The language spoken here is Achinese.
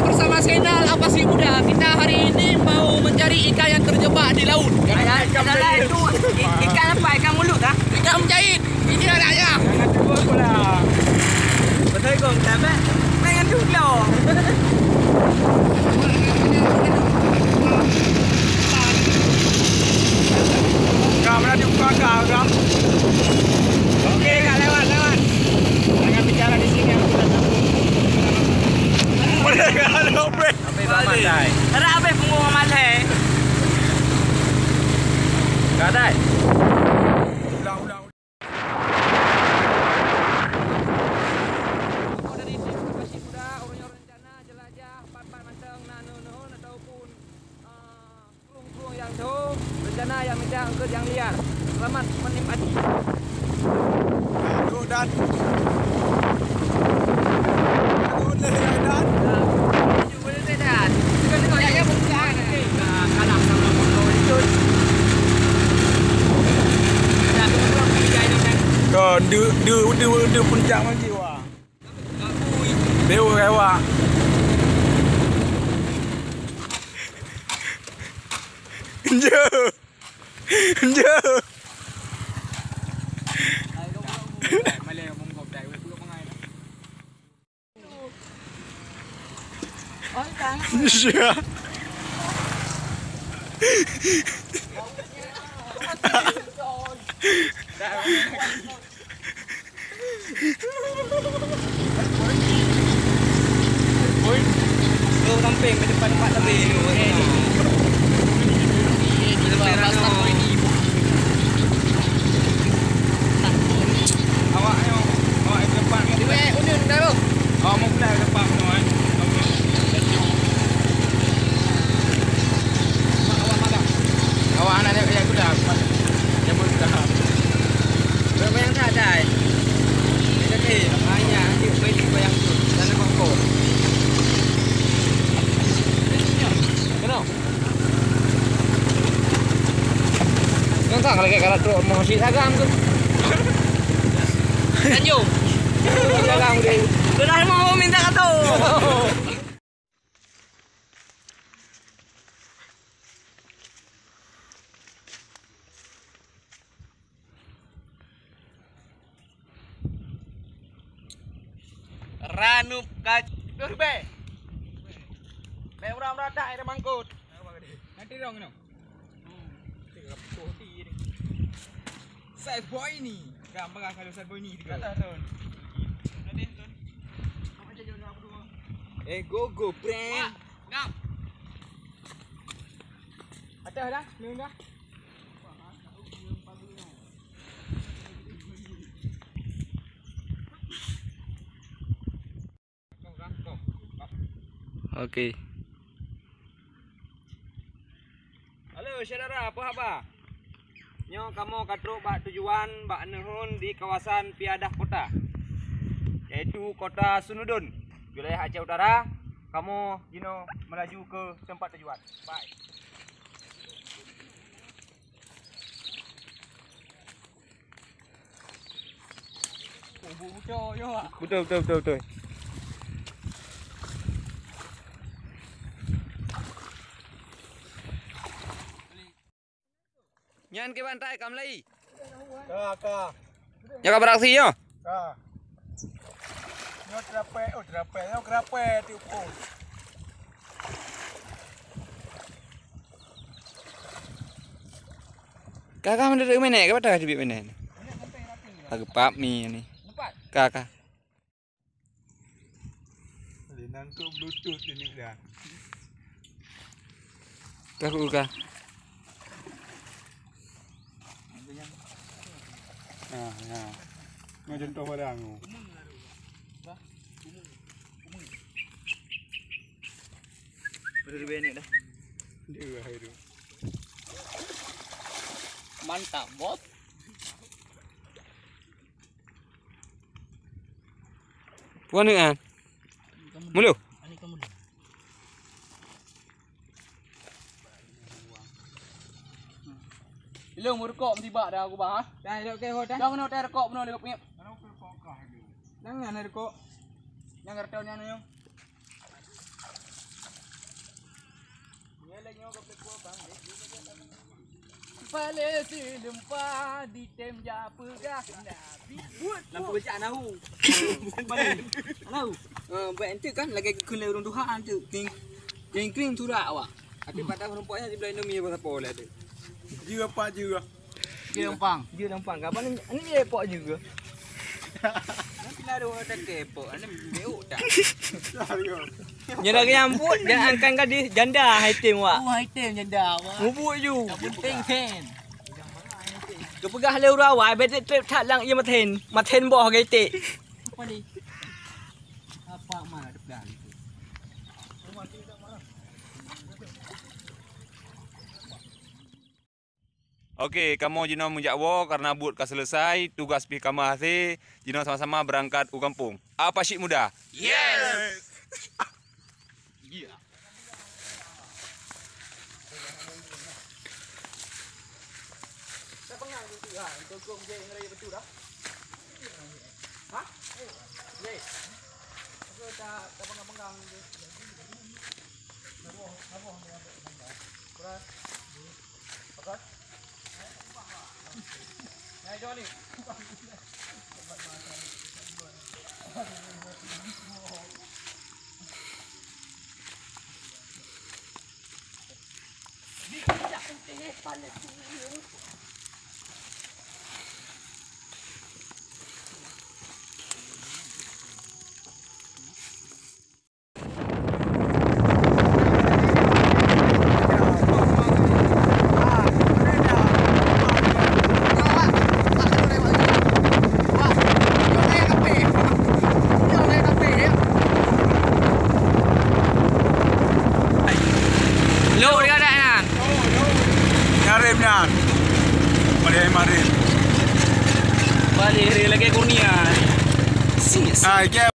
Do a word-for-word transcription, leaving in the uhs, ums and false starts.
Bersama channel Apa Sih Muda, kita hari ini mau mencari ikan yang terjebak di laut. Ikan, ikan, ikan apa? Ikan mulut, ah? Ikan menjahit. Ini anaknya. Jangan dua pula. Betul kong, tak apa. Jangan dua. Kau berani buka kau, kau. Okey, kak, lewat, lewat. Jangan bicara di sini, aku tak tahu. Boleh kak, ada obeng. Habis Bang Matai. Ada habis punggong Bang Matai. Kak Dai. Ulang, ulang. Dari tim Apa Sih Muda, ureueng nyang rencana jelajah pat-pat mantong na neuhon ataupun, ah, krueng-krueng nyang jauh, rencana nyang mita eungkôt nyang liar. Selamat menikmati. Duduk dan. Duduk dan. Kon de, de, de, de puncak masjid, wah. Beu rewak. Jeuh. Jeuh. Sia. Oi. Tu samping ke depan tempat tadi. Awak nyoe, awak ke depan ke depan. Awak mau pula ke depan tu, eh. Awak anak dia, dia pula. Dia pun dah. Berapa yang tak ada, eh? Dia kata, eh, banyak, dia beli bayang tu. Dalam kongkong. Kenapa? Nyang ka lagèe karat trok masjid agam tu. Tanjung. Agam tu. Sudah mau minta kata. Ranup ka-, Dur be. Be murah-murah dak ada mangkut. Nanti dong no. Sai boy ni. Gam, pegang kalau sai boy ni tiga. Atas tu. Nanti tu. Eh, go, go, brand. Wah, gam. Atas dah, ni dah. Okey. Halo syedara, apa haba? Nyoe kamoe ka trok bak tujuan bak neuhon di kawasan Piadah Kota, yaitu Kota Sunudon, wilayah Aceh Utara. Kamoe jinoe melaju ke tempat tujuan. Bye. Betul, betul, betul, betul. Nyan ke bantai kam lai. Ka, ka. Nyoe ka beraksi nyoe. Ka. Nyoe terapek, oh terapek, nyoe kerapek tiup pun. Kakak mendadak menek ke patah teubiet menek? Lagi pap mi ni. Kakak. Ada nangkep bluetooth ini dah. Kah ku kah. Nah, nah. Ni contoh barang tu. Udah dua minit dah. Dia akhir tu. Mantap, bos. Puan ni kan? Mulu. Ilong meurukok meutibak dah aku bah. Dah ilok ke ho dah. Dah meunoe teh rukok meunoe lagak peungép. Nang nyan rukok. Nyang karton nyan nyoe. Paléh sileumpa ditém jak peugah Nabi. Lam peubeucak nahu. Nahu. Eh, buet enteuk kan lagèe geukheun lé ureueng tuha enteuk. Kring, kring, kring surat awak. Tapi pada rumpok nyan siblah Indomie apa sapo lé tu. Jeuh apa jeuh? Jeuh lempang. Jeuh lempang. Kapan ni, ni ye pok jeuh? Nanti lah ada orang dah kepok. Ni beuk dah. Nyan lagèe nyan buet, jangankan gadis, janda hai tem wak. Oh, hai tem janda, wak. Mubuet ju. Tak penting pen. Geupeugah lé ureueng awai, bèk trép that lam ié mathen. Mathen boh geutek. Apa ni? Apa mana depan? Oke, kamoe jinoe meujak woe karena buet ka selesai, tugas pih ka meuhasé, jinoe sama-sama beurangkat u gampông. Apa syik muda? Yes! Iya. Hah? Ye. Aku tak, tak pegang-pegang. Terus. Terus. Nah, Johnny. Lok dekat dak nyan. Nyan rem nyan. Balik lima rem. Balik rem lagèe kurnia ni. Sis. Ah,